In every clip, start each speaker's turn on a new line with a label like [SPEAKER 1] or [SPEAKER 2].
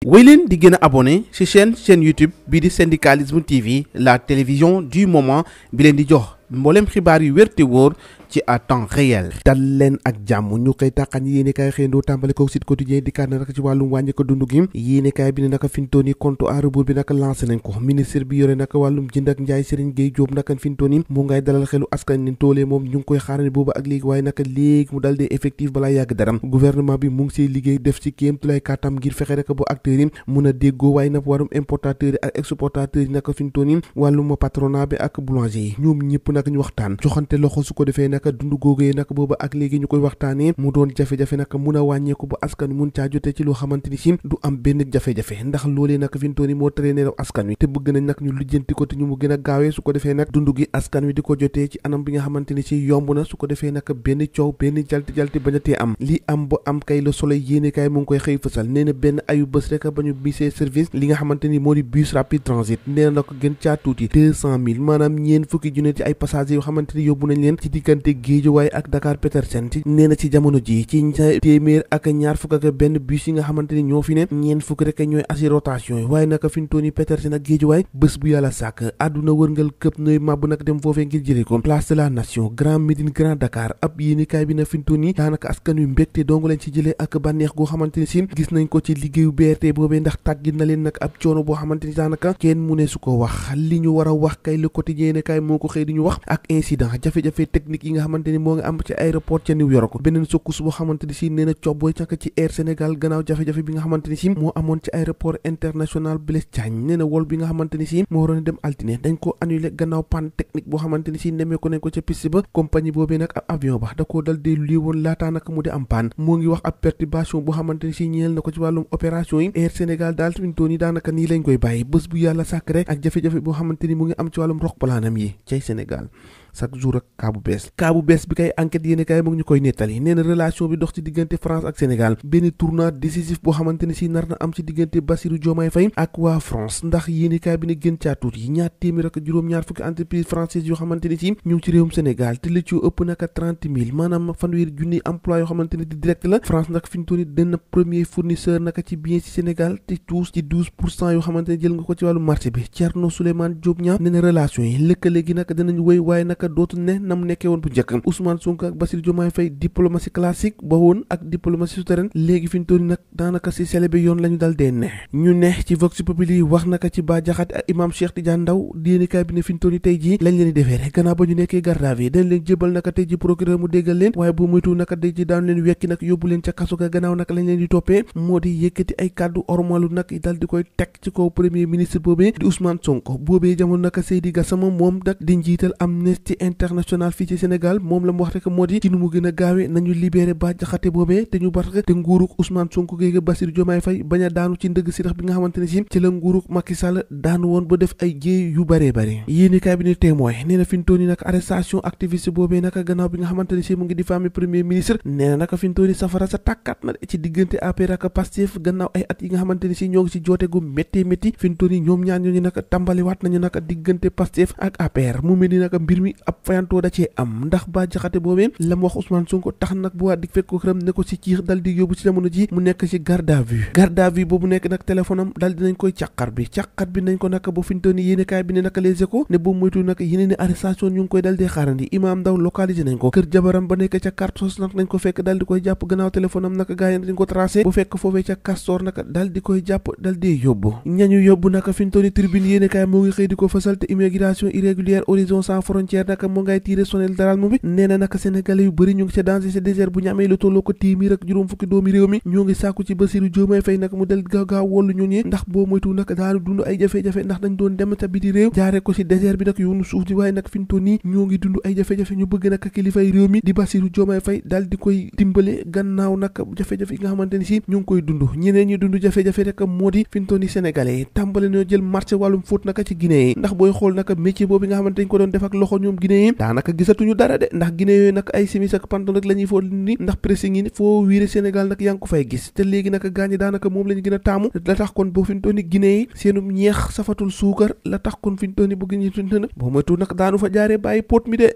[SPEAKER 1] wéy leen di gën a abonné ci chaîne YouTube bii di Syndicalisme TV la télévision du moment bi leen di jox mboolem xibaar yu wér te wóor ci à temps réel. dal leen ak jàmm ñu koy tàqan yéene kaay xëyndoo tàmbale ko Sud Quotidien di kat na nag ci wàllum wàññi ko dund gi yéene kaay bi ne naka fintoon yi compte à rebours bi naka lancé nañ ko ministre bi yore naka wàllum jënd ak njaay Serigne Gueye Diop naka fintoon yi mu ngay dalal xelu askan ni toolee moom ñu ngi koy xaarane booba ak léegi waaye naka léegi mu dal dee effectif balaa yàgg dara gouvernement bi mu ngi siy liggéey def ci kéem tulay kàttam ngir fexe rek bu acteurs yi mun a déggoo waaye nag wàllum importateurs yi ak exportateurs yi naka fintoon yi wàllum patronat bi ak boulanger yi ñoom ñëpp nag ñu waxtaan joxante loxo su ko defee naka dund googee naka booba ak léegi ñu koy waxtaanee mu doon jafe-jafe naka mun a wàññeeku ba askan wi mun caa jotee ci loo xamante ni si du am benn jafe-jafe ndax loolee naka fintoon yi moo teree nelaw askan wi te bëgg nañ nag ñu lijjanti ko te ñu mu gën a gaawee su ko defee nag dund gi askan wi di ko jotee ci anam bi nga xamante ni si yomb na su ko defee naka benn coow benn jalti bañ a tee am li am ba am kay Le Soleil yéene kaay mu ngi koy xëy fësal nee na benn ayu bés rek ba ñu bisee service li nga xamante ni moo di bus rapide transit nee na ko gën caa tuuti 200 000 maanaam ñeen fukki junne ci ay passagers yoo xamante ni yóbbu nañ leen ci diggante Guédiawaye ak Dakar Petersen ci nee na ci jamono ji ci téeméer ak ñaar fukk ak benn bus yi nga xamante ni ñoo fi ne ñeen fukk rek ñooy assi rotation yi waaye naka fi mu toll nii Petersen ak Guédiawaye bés bu yàlla sàkk àdduna wërngal këpp nooy màbb nag dem foofee ngir jëlee ko place de la nation Grand Médine Grand Dakar ab yéenekaay bi na fi mu toll nii daanaka askan wi mbégte dongu leen ci jëlee ak bànneex goo xamante ni si gis nañ ko ci liggéeyu BRT boobee ndax tàggit na leen nag ab coono boo xamante ni daanaka kenn mu ne su ko wax li ñu war a wax kay Le Quotidien ne kay moo ko xëy di ñu wax ak incident jafe-jafe technique yi nga xamante ni moo ngi am ci aéroport ca New York beneen sukkus boo xamante ni si nee na cobboy càkk ci Air Sénégal gannaaw jafe-jafe bi nga xamante ni si moo amoon ci aéroport international Blaise Diagne nee na wol bi nga xamante ni si moo waroon a dem altine dañ ko annulé gannaaw panne technique boo xamante ni si nemee ko nañ ko ca piste ba compagnie boobee nag ab avion ba da koo dal dee lii woon laataa nag mu di am panne moo ngi wax ab perturbation boo xamante ni si ñeel na ko ci wàllum opération yi Air Sénégal daal fintoon yi daanaka nii lañ koy bàyyi bés bu yàlla sàkk rek ak jafe-jafe boo xamante ni mu ngi am ci wàllum roxpalaanam yi cay Sénégal chaque jour ak kaa bu bees bi kay enquête yéene kaay mu ngi ñu koy nettali nee na relation bi dox ci diggante France ak Sénégal benn tournant décisif boo xamante ni si nar na am ci diggante Bassirou Diomaye Faye ak waa France ndax yéene kaay bi ne gën caa tuuti yi ñaar téeméer ak juróom-ñaar fukki entreprise française yoo xamante ni si ñu ngi ci réewum Sénégal te li ci ëpp naka 30 000 maanaam fanweeri junni emploi yoo xamante ni di direct la France nag fi ñu toll nii dana premier fournisseur naka ci bien ci Sénégal te tous ci 12% yoo xamante ni jël nga ko ci wàllu marché bi Thierno Souleymane Diop Niang nee na relation yi lëkkale gi naka danañ wéy waaye naka dootu ne nam nekkee woon bu njëkk Ousmane Sonko ak Bassirou Diomaye Faye diplomatie classique ba woon ak diplomatie souterraine léegi fi ñu toll nag daanaka si célébé yoon la ñu dal dee ne ñu ne ci Vox Populi wax naka ci Bah Diakhaté ak Imam Cheikh Tidiane Ndao yéenekaay bi ne fi ñu toll tey jii lañ leen di defee rek gannaaw ba ñu nekkee garde à vue dañ leen jébal naka tey ji procureur mu déggal leen waaye bu muytu naka tey ji daanu leen wekki nag yóbbu leen ca kasu ga gannaaw nag lañ leen di toppee moo di yëkkati ay kàddu ormalu nag dal di koy teg ci kaw premier ministre boobee di Ousmane Sonko boobee jamono naka Seydi Gassama moom nag di njiital Amnesty International fii ci Sénégal moom la mu wax rek moo di ci nu mu gën a gaawee nañu libéré Bah Diakhaté boobee te ñu bar te nguuruk Ousmane Sonko géega Bassirou Diomaye Faye bañ a daanu ci ndëgg si tax bi nga xamante ne si ci la nguuruk Macky Sall daanu woon ba def ay jéey yu bëree bëri yéeni kaay bi ne témoin nee na fintoon yi nag arrestation activiste boobee naka gannaaw bi nga xamante ne si mu ngi diffamé premier ministre nee na naka fintoon yi safara sa tàkkat na ci diggante APR ak Pastef gannaaw ay at yi nga xamante ne si ñoo ngi si joote gu métti fintoon yi ñoom ñaar ñooñu naka tàmbaliwaat nañu naka diggante Pastef ak APR mu mel ni naka mbir mi ab fayantoo da cee am ndax Bah Diakhaté boobee la mu wax Ousmane Sonko tax nag bu waa dik fekk ko xëram ne ko ci ciix dal di yóbbu ci jamono ji mu nekk ci garde à vue boobu nekk nag téléphone am dal dinañ koy càqar bi nañ ko naka ba fintoon ni yéenekaay bi ne naka Les Échos ne boobu moytu nag yeneen i arrestation ñu ngi koy dal di xaarandi Imam Ndaw localisé nañ ko kër jabaram ba nekk ca Cartos nag nañ ko fekk dal di koy jàpp gannaaw téléphone am naka gaa yi dañ ko tracé bu fekk foofee ca Castor naka dal di koy jàpp dal di yóbbu ñañu yóbbu naka fintoon ni tribune yéenekaay moo ngi xëy di ko fësal te immigration irrégulière horizon sans frontière naka moo ngay tiré sonel d'alarme bi nee na naka sénégalais yu bëri ñu ngi ca danger ci désert bu ñu amee lu tolloo ko téeméer ak juróom fukki doomi réew mi ñoo ngi sàkku ci Bassirou Diomaye Faye nag mu del gaaw wollu ñu ñi ndax boo moytu nag daanu dund ay jafe-jafe ndax dañ doon dem ca biti réew jaare ko ci désert bi nag yoonu suuf di waaye nag fintoon nii ñoo ngi dund ay jafe-jafe ñu bëgg nag kilifay réew mi di Bassirou Diomaye Faye dal di koy dimbale gannaaw nag jafe-jafe yi nga xamante ni si ñu ngi koy dund ñeneen ñi dund jafe-jafe rek moo di fintoon yi sénégalais yi tàmbale ñoo jël marché wàllum fóot naka ci Guinée yi ndax booy xool naka métier boobu nga xamante dañ ko doon def ak loxo ñoom Guinée yi daanaka gisatuñu dara de ndax Guinée yooyu nag ay simis ak pantalon rek la ñuy fóot ni ndax pressing yi foo wiire Sénégal nag yaa ngi ko fay gis te léegi nag gaañi daanaka moom lañu gën a taamu la tax kon boo fintoon ni Guinée yi seenum ñeex safatul suukar la tax kon fintoon ni bëgg ñu fintoon boo moytu nag daanu fa jaaree bàyyi pot mi de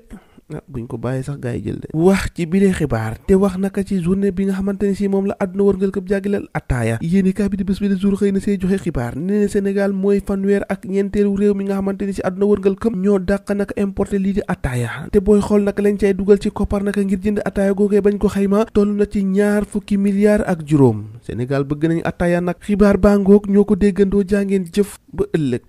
[SPEAKER 1] buñ ko bàyyee sax gaa yi jël de. wax ci bilee xibaar te wax naka ci journée bi nga xamante ni si moom la àdduna wërngal këpp jàggileel attaaya yéeni kaa bi di bés bi de jour xëy na see joxe xibaar ne Sénégal mooy fanweer ak ñeenteelu réew mi nga xamante ni si àdduna wërngal këpp ñoo dàq naka importé lii di attaaya te booy xool naka lañ cay dugal ci koppar naka ngir jënd attaaya googee bañ ko xayma toll na ci 20 milliards ak juróom Sénégal bëgg nañu attaaya nag xibaar baa ngoog ñoo ko déggandoo jàngeen jëf ba ëllëg